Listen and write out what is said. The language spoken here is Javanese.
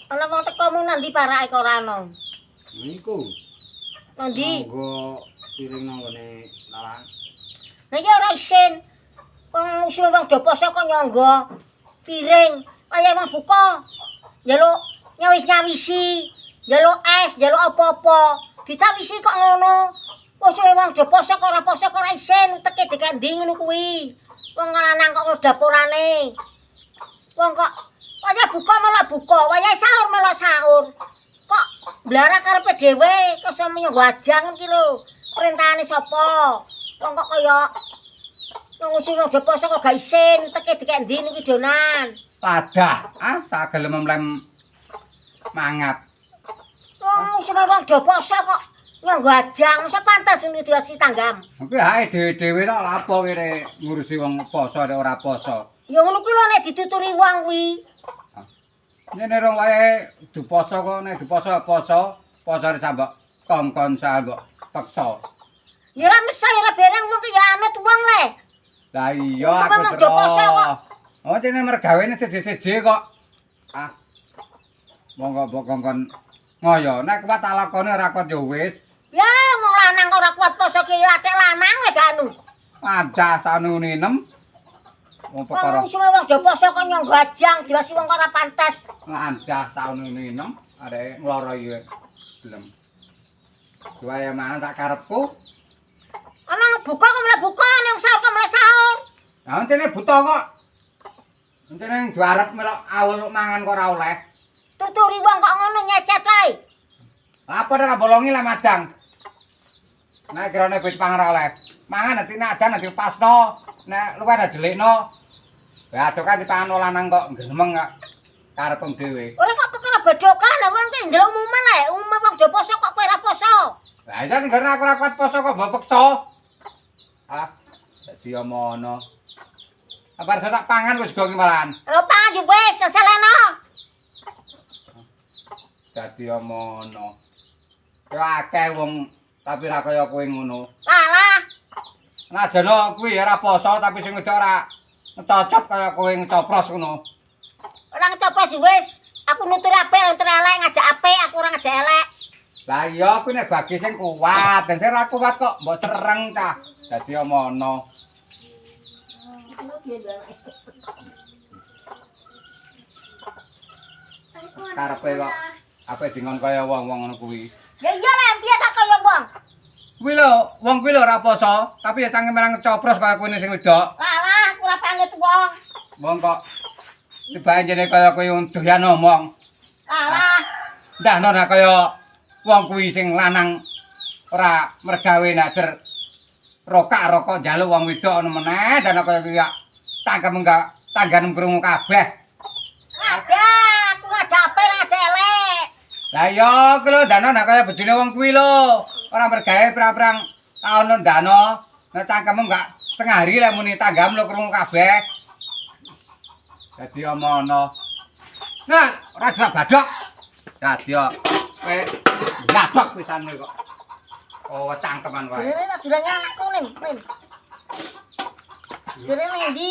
Ana wong teko mu nang ndi parake kok ora ana? Niku. Nang ndi? Monggo piring nang ngene lalang. Lah ya ora isin. Wong usume wong do poso kok nyangga piring kaya wong buka. Njaluk nyawis-nyawisi, njaluk es, njaluk apa-apa. Dicawisi kok ngono. Usume wong do poso kok ora poso kok ora isin, uteke dikek ndi ngono kuwi. Wong lanang kok ngono dapurane. Wong kok wayah buka melok buka, wayah sahur melok sahur. Kok blarah karepe dhewe, kok iso nyangga ajang iki lho. Perintahane sapa? Wong kok kaya wong usume wong do poso kok gak isin, uteke dikek ndi niki donan. Padah, ah sagelem mlem mangat. Wong usume wong do poso kok nyangga ajang, masa pantes ngono diasi tanggam. Kuwi hake dhewe-dhewe tok lha apa kene ngurusi wong poso nek ora poso. Ya ngono kuwi lho nek dituturi wong kuwi. Ngene rong wae du poso kok nek du poso poso, posone sambok kongkon sambok peksa. Ya ora mesah ya ora bereng wong ki ya anut wong le. Lah iya Wong aku memang do poso kok. Oh cene mergawene seje-seje kok. Ah. Monggo mbok kongkon ngoyo, nek kuat tak lakone ora kuat ya wis. Ya wong lanang kok ora kuat poso ki ya atik lanang wae gak anu. Wadah sanuninem. Wong Wong perkara usume wong do poso kok nyangga ajang diasi wong kok ora pantes. Ngandah sanuninem arek ngloro iki gelem. Duwe mangan tak karepku. Ana buka kok malah buka, ana sahur kok malah sahur. Lah encene buta kok. Encene diarep melok awul mangan kok ora oleh. Tuturi wong kok ngono nyecet wae. Lah apa ora bolongi lah madang. Nek kirane wis pangan ora oleh. Mangan nanti nek adang nanti pasno, nek luwih ada delikno. Lah adokan dipangan lanang kok gremeng kok karepem dhewe. Ora kok perkara bodokan, wong ki ndelok umume le, umume wong do poso kok kowe ora poso. Lah iya nek aku ora kuat poso kok mbok peksa. Ah, dadi omono. Apa arep tak pangan wis go ki malahan. Lho pangan yo wis, seleno. Dadi omono. Ya akeh wong tapi ora kaya kowe ngono. Alah, Najan kuwi ora poso tapi sing wedok ora ngecocot kaya kowe ngecopros ngono. Ora ngecopros yo wis. Aku nutur apik, nutur elek, ngajak apik, aku ora ngajak elek. Lah iya kuwi nek bagi sing kuat, dan sing ora kuat kok mbok sereng cah. Dadi omono. Karepe kok ape dingon kaya wong-wong ngono kuwi. Ya iya lah, piye kok kaya wong. Kuwi lho, wong kuwi lho ora poso, tapi ya cangkem ora ngecopros kaya kowe sing wedok. Alah, aku ora panut wong. Wong kok tibake jene kaya kowe doyan omong. Alah, Ndahno ora kaya wong kuwi sing lanang ora mergawe najer rokak-rokok njaluk wong wedok ngono meneh, dana kaya kuwi kok tangkem enggak tangganem krungu kabeh. Ada, aku ngajak apik, ngajak elek. Lah iya kuwi lho dana nek kaya bojone wong kuwi lho, ora mergawe pirang-pirang taun ndano, nek cangkemmu enggak setengah hari lek muni tanggamu lho krungu kabeh. Dadi omono. Nah, ora jelas badhok. Dadi kowe nyadok pisan kowe kok. Oh, cangkeman wae. Dene tak dolan anakku nim, nim. Dene nang ndi?